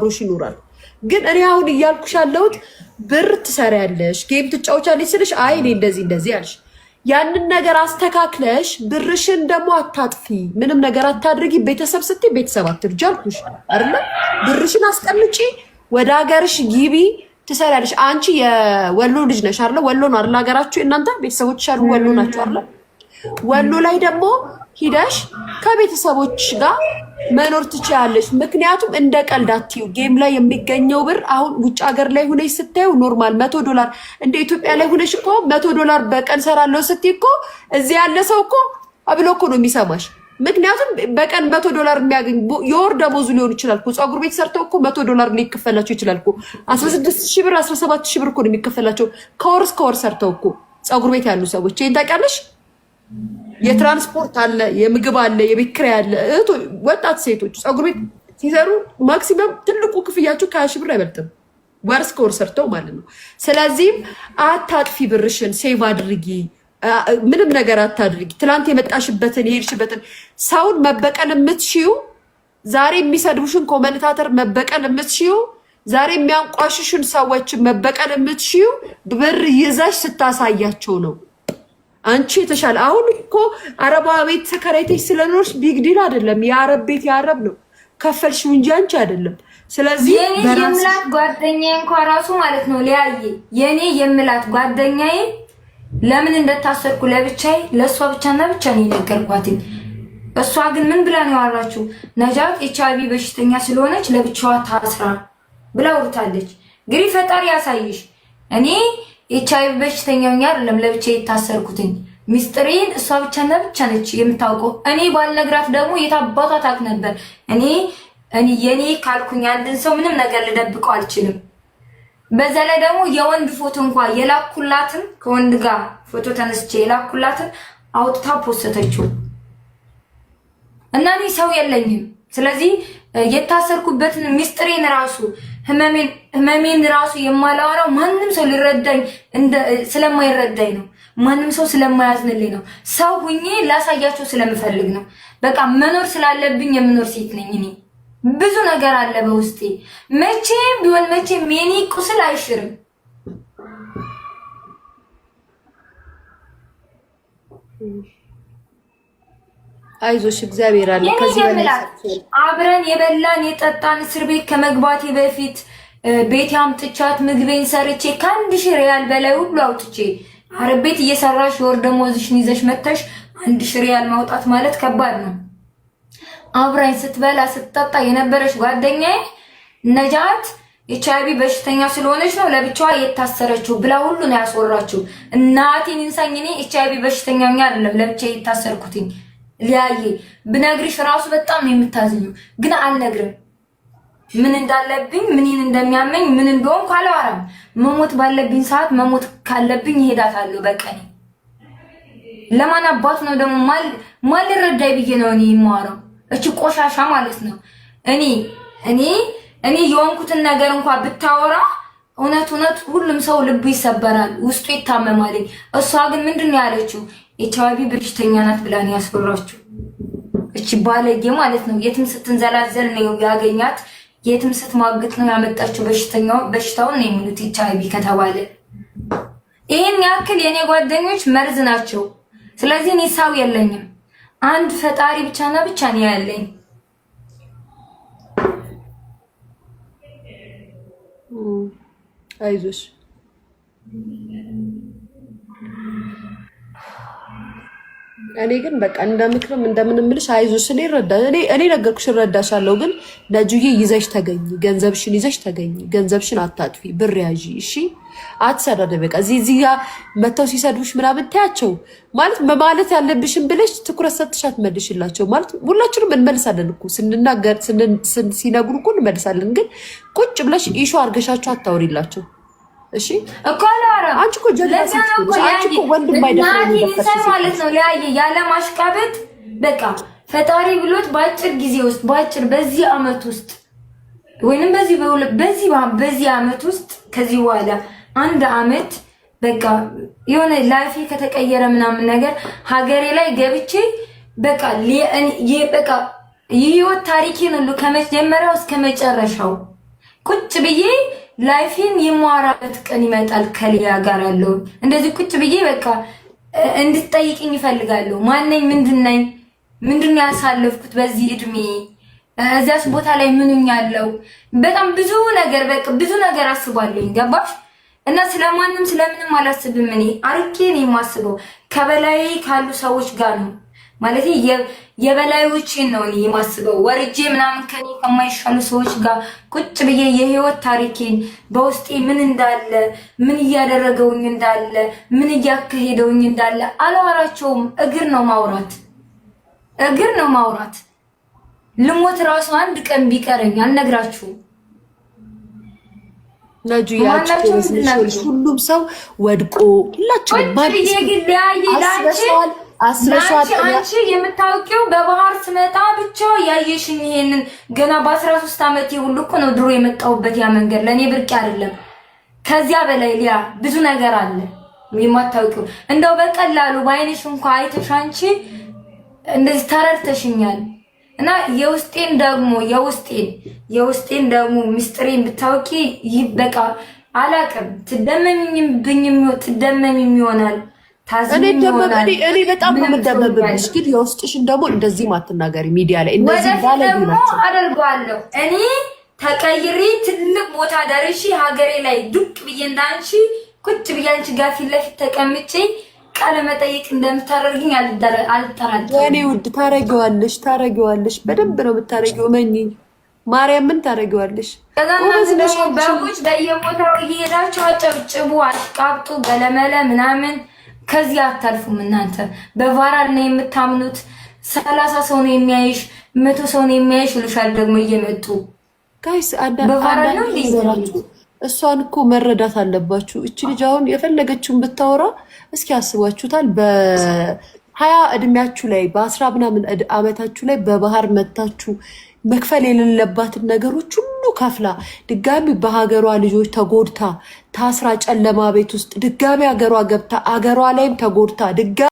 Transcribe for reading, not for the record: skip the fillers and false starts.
አብሮሽ ይኖራል። ግን እኔ አሁን እያልኩሽ ያለሁት ብር ትሰሪያለሽ፣ game ትጫወቻለሽ ስልሽ አይ እኔ እንደዚህ እንደዚህ አልሽ። ያንን ነገር አስተካክለሽ ብርሽን ደግሞ አታጥፊ፣ ምንም ነገር አታድርጊ። ቤተሰብ ስትይ ቤተሰብ አትርጂ አልኩሽ አይደለ? ብርሽን አስቀምጪ፣ ወደ ሀገርሽ ግቢ፣ ትሰሪያለሽ። አንቺ የወሎ ልጅ ነሽ አይደለ? ወሎ ነው አይደለ? ሀገራችሁ እናንተ ቤተሰቦችሽ ያሉ ወሎ ናቸው አይደለ? ወሎ ላይ ደግሞ ሂደሽ ከቤተሰቦች ጋር መኖር ትችያለሽ። ምክንያቱም እንደ ቀልድ አትዩ። Game ላይ የሚገኘው ብር አሁን ውጭ ሀገር ላይ ሁነሽ ስታዩ normal 100 ዶላር፣ እንደ ኢትዮጵያ ላይ ሁነሽ እኮ 100 ዶላር በቀን ሰራለሁ ስትይ እኮ እዚህ ያለ ሰው እኮ አብሎ እኮ ነው የሚሰማሽ። ምክንያቱም በቀን 100 ዶላር የሚያገኝ የወር ደሞዙ ሊሆን ይችላል እኮ። ፀጉር ቤት ሰርተው እኮ 100 ዶላር ሊከፈላቸው ይችላል እኮ። 16 ሺህ ብር፣ 17 ሺህ ብር እኮ ነው የሚከፈላቸው ከወር እስከ ወር ሰርተው እኮ ፀጉር ቤት ያሉ ሰዎች። ይሄን ታውቂያለሽ? የትራንስፖርት አለ፣ የምግብ አለ፣ የቤት ኪራይ አለ። ወጣት ሴቶች ፀጉር ቤት ሲሰሩ maximum ትልቁ ክፍያቸው ከ20 ሺህ ብር አይበልጥም፣ ወር እስከ ወር ሰርተው ማለት ነው። ስለዚህም አታጥፊ፣ ብርሽን save አድርጊ፣ ምንም ነገር አታድርጊ። ትላንት የመጣሽበትን የሄድሽበትን ሰውን መበቀል የምትሽዩ፣ ዛሬ የሚሰድቡሽን commentator መበቀል የምትሽዩ፣ ዛሬ የሚያንቋሽሽን ሰዎችን መበቀል የምትሽዩ ብር ይዘሽ ስታሳያቸው ነው። አንቺ የተሻለ አሁን እኮ አረባ ቤት ተከራይተሽ ስለኖርሽ big deal አይደለም። የአረብ ቤት የአረብ ነው፣ ከፈልሽው እንጂ አንቺ አይደለም። ስለዚህ የኔ የምላት ጓደኛዬ እንኳ ራሱ ማለት ነው ሊያየ የኔ የምላት ጓደኛዬ ለምን እንደታሰርኩ ለብቻዬ ለእሷ ብቻና ብቻ ነው የነገርኳትኝ። እሷ ግን ምን ብላ ነው ያወራችው? ነጃት ኤችአይቪ በሽተኛ ስለሆነች ለብቻዋ ታስራ ብላ አውርታለች። እንግዲህ ፈጣሪ ያሳይሽ። እኔ ኤችአይቪ በሽተኛ ሆኜ አይደለም ለብቻዬ የታሰርኩትኝ። ሚስጥሬን እሷ ብቻና ብቻ ነች የምታውቀው። እኔ ባልነግራት ደግሞ የታባቷ ታውቅ ነበር። እኔ የኔ ካልኩኝ አንድን ሰው ምንም ነገር ልደብቀው አልችልም። በዛ ላይ ደግሞ የወንድ ፎቶ እንኳ የላኩላትን፣ ከወንድ ጋር ፎቶ ተነስቼ የላኩላትን አውጥታ ፖስተችው እና እኔ ሰው የለኝም። ስለዚህ የታሰርኩበትን ሚስጥሬን ራሱ ህመሜን ራሱ የማላወራው ማንም ሰው ሊረዳኝ ስለማይረዳኝ ነው። ማንም ሰው ስለማያዝንልኝ ነው። ሰው ሁኜ ላሳያቸው ስለምፈልግ ነው። በቃ መኖር ስላለብኝ የምኖር ሴት ነኝ እኔ። ብዙ ነገር አለ በውስጤ። መቼም ቢሆን መቼም የኔ ቁስል አይሽርም። አይዞሽ፣ እግዚአብሔር አለ። ከዚህ በላይ አብረን የበላን የጠጣን፣ እስር ቤት ከመግባቴ በፊት ቤት አምጥቻት ምግቤን ሰርቼ ከ1,000 ሪያል በላይ ሁሉ አውጥቼ፣ አረብ ቤት እየሰራሽ የወር ደመወዝሽን ይዘሽ መተሽ 1,000 ሪያል ማውጣት ማለት ከባድ ነው። አብራኝ ስትበላ ስትጠጣ የነበረች ጓደኛዬ ነጃት ኤች አይቪ በሽተኛ ስለሆነች ነው ለብቻዋ የታሰረችው ብላ ሁሉ ነው ያስወራችው። እናቴን ይንሳኝ፣ እኔ ኤች አይቪ በሽተኛ አይደለም ለብቻ የታሰርኩትኝ። ሊያዬ ብነግርሽ ራሱ በጣም ነው የምታዝኘው፣ ግን አልነግርም። ምን እንዳለብኝ፣ ምንን እንደሚያመኝ፣ ምን እንደሆንኩ አላወራም። መሞት ባለብኝ ሰዓት መሞት ካለብኝ እሄዳታለሁ። በቀኔ ለማን አባቱ ነው ደግሞ ማን ሊረዳኝ ብዬ ነው እኔ የማወራው? እቺ ቆሻሻ ማለት ነው። እኔ እኔ የሆንኩትን ነገር እንኳን ብታወራ እውነት እውነት ሁሉም ሰው ልቡ ይሰበራል፣ ውስጡ ይታመማል። እሷ ግን ምንድን ነው ያለችው? ኤች አይ ቪ በሽተኛ ናት ብላ ነው ያስወራችው። እቺ ባለጌ ማለት ነው። የትም ስትንዘላዘል ነው ያገኛት፣ የትም ስትማግጥ ነው ያመጣችው በሽተኛው በሽታውን ነው የሚሉት ኤች አይ ቪ ከተባለ። ይህን ያክል የእኔ ጓደኞች መርዝ ናቸው። ስለዚህ እኔ ሰው የለኝም። አንድ ፈጣሪ ብቻና ብቻ ነው ያለኝ። አይዞሽ። እኔ ግን በቃ እንደ ምክርም እንደምንምልሽ አይዞሽ። እኔ እረዳ እኔ ነገርኩሽ እረዳሻለሁ። ግን ነጁዬ ይዘሽ ተገኝ፣ ገንዘብሽን ይዘሽ ተገኝ፣ ገንዘብሽን አታጥፊ፣ ብር ያዢ። እሺ አትሰዳደቢ። በቃ እዚህ እዚህ ጋር መተው ሲሰድቡሽ ምናምን ታያቸው ማለት ማለት ያለብሽን ብለሽ ትኩረት ሰጥተሽ አትመልሽላቸው። ማለት ሁላችንም እንመልሳለን እኮ፣ ስንናገር ሲነግሩ እኮ እንመልሳለን። ግን ቁጭ ብለሽ issue አድርገሻቸው አታውሪላቸው። እሺ እኮ አላወራም። አንቺ እኮ ጀግና ሴት እኮ ነሽ። አንቺ እኮ ወንድም አይደፍርም ማለት ነው። ሊያየ ያለ ማሽቃበጥ በቃ ፈጣሪ ብሎት በአጭር ጊዜ ውስጥ፣ በአጭር በዚህ አመት ውስጥ ወይንም በዚህ በዚህ አመት ውስጥ፣ ከዚህ በኋላ አንድ አመት በቃ የሆነ life ኤ ከተቀየረ ምናምን ነገር ሀገሬ ላይ ገብቼ በቃ የህይወት ታሪኬን ሁሉ ከመጀመሪያው እስከ መጨረሻው ቁጭ ብዬ life ኤን የማወራበት ቀን ይመጣል። ከሊያ ጋር ያለው እንደዚህ ቁጭ ብዬ በቃ እንድትጠይቅኝ ይፈልጋለሁ። ማነኝ? ምንድነኝ? ምንድን ነው ያሳለፍኩት በዚህ እድሜ? እዚያስ ቦታ ላይ ምኑኝ ያለው በጣም ብዙ ነገር፣ በቃ ብዙ ነገር አስባለሁኝ። ገባሽ? እና ስለማንም ስለምንም አላስብም። እኔ አርቄ ነው የማስበው። ከበላይ ካሉ ሰዎች ጋር ነው ማለት የበላዮችን ነው እኔ የማስበው። ወርጄ ምናምን ከኔ ከማይሻሉ ሰዎች ጋር ቁጭ ብዬ የህይወት ታሪኬን በውስጤ ምን እንዳለ፣ ምን እያደረገውኝ እንዳለ፣ ምን እያካሄደውኝ እንዳለ አላወራቸውም። እግር ነው ማውራት፣ እግር ነው ማውራት። ልሞት ራሱ አንድ ቀን ቢቀረኝ አልነግራችሁም። ነጁ ሁሉም ሰው ወድቆ ሁላችንም አስበሽዋል። አንቺ የምታውቂው በባህር ስመጣ ብቻ ያየሽኝ ይሄንን ገና በ13 ዓመቴ ሁሉ እኮ ነው ድሮ የመጣሁበት ያ መንገድ ለእኔ ብርቅ አይደለም። ከዚያ በላይ ሊያ ብዙ ነገር አለ የማታውቂው። እንደው በቀላሉ በአይንሽ እንኳ አይተሽ አንቺ እንደዚህ ተረድተሽኛል። እና የውስጤን ደግሞ የውስጤን ደግሞ ምስጢሬን ብታውቂ ይበቃ። አላቅም ትደመሚብኝም ትደመሚም ይሆናል። እኔ በጣም ነው የምደመምብሽ፣ ግን የውስጥሽን ደግሞ እንደዚህ ማትናገሪ ሚዲያ ላይ እንደዚህ ባለ ደግሞ አደርገዋለሁ። እኔ ተቀይሬ ትልቅ ቦታ ደርሼ ሀገሬ ላይ ዱቅ ብዬ እንዳንቺ ቁጭ ብዬ አንቺ ጋር ፊት ለፊት ተቀምጬ ቃለ መጠይቅ እንደምታደርግኝ አልጠራጠርም። የእኔ ውድ ታረጊዋለሽ፣ ታረጊዋለሽ። በደንብ ነው የምታረጊው። እመኚኝ፣ ማርያምን ታረጊዋለሽ። ከዛ ደግሞ በጎች በየቦታው እየሄዳችሁ አጨብጭቡ፣ አሽቃብጡ፣ ገለመለ ምናምን። ከዚህ አታልፉም እናንተ። በ viral ነው የምታምኑት። 30 ሰው ነው የሚያይሽ፣ 100 ሰው ነው የሚያይሽ ይሉሻል ደግሞ እየመጡ guys። በ viral ነው እንዴ? እሷን እኮ መረዳት አለባችሁ። እቺ ልጅ አሁን የፈለገችውን ብታወራ እስኪ አስባችሁታል? በ20 እድሜያችሁ ላይ በአስራ ምናምን አመታችሁ ላይ በባህር መታችሁ መክፈል የሌለባትን ነገሮች ሁሉ ከፍላ ድጋሚ በሀገሯ ልጆች ተጎድታ ታስራ ጨለማ ቤት ውስጥ ድጋሚ ሀገሯ ገብታ አገሯ ላይም ተጎድታ ድጋሚ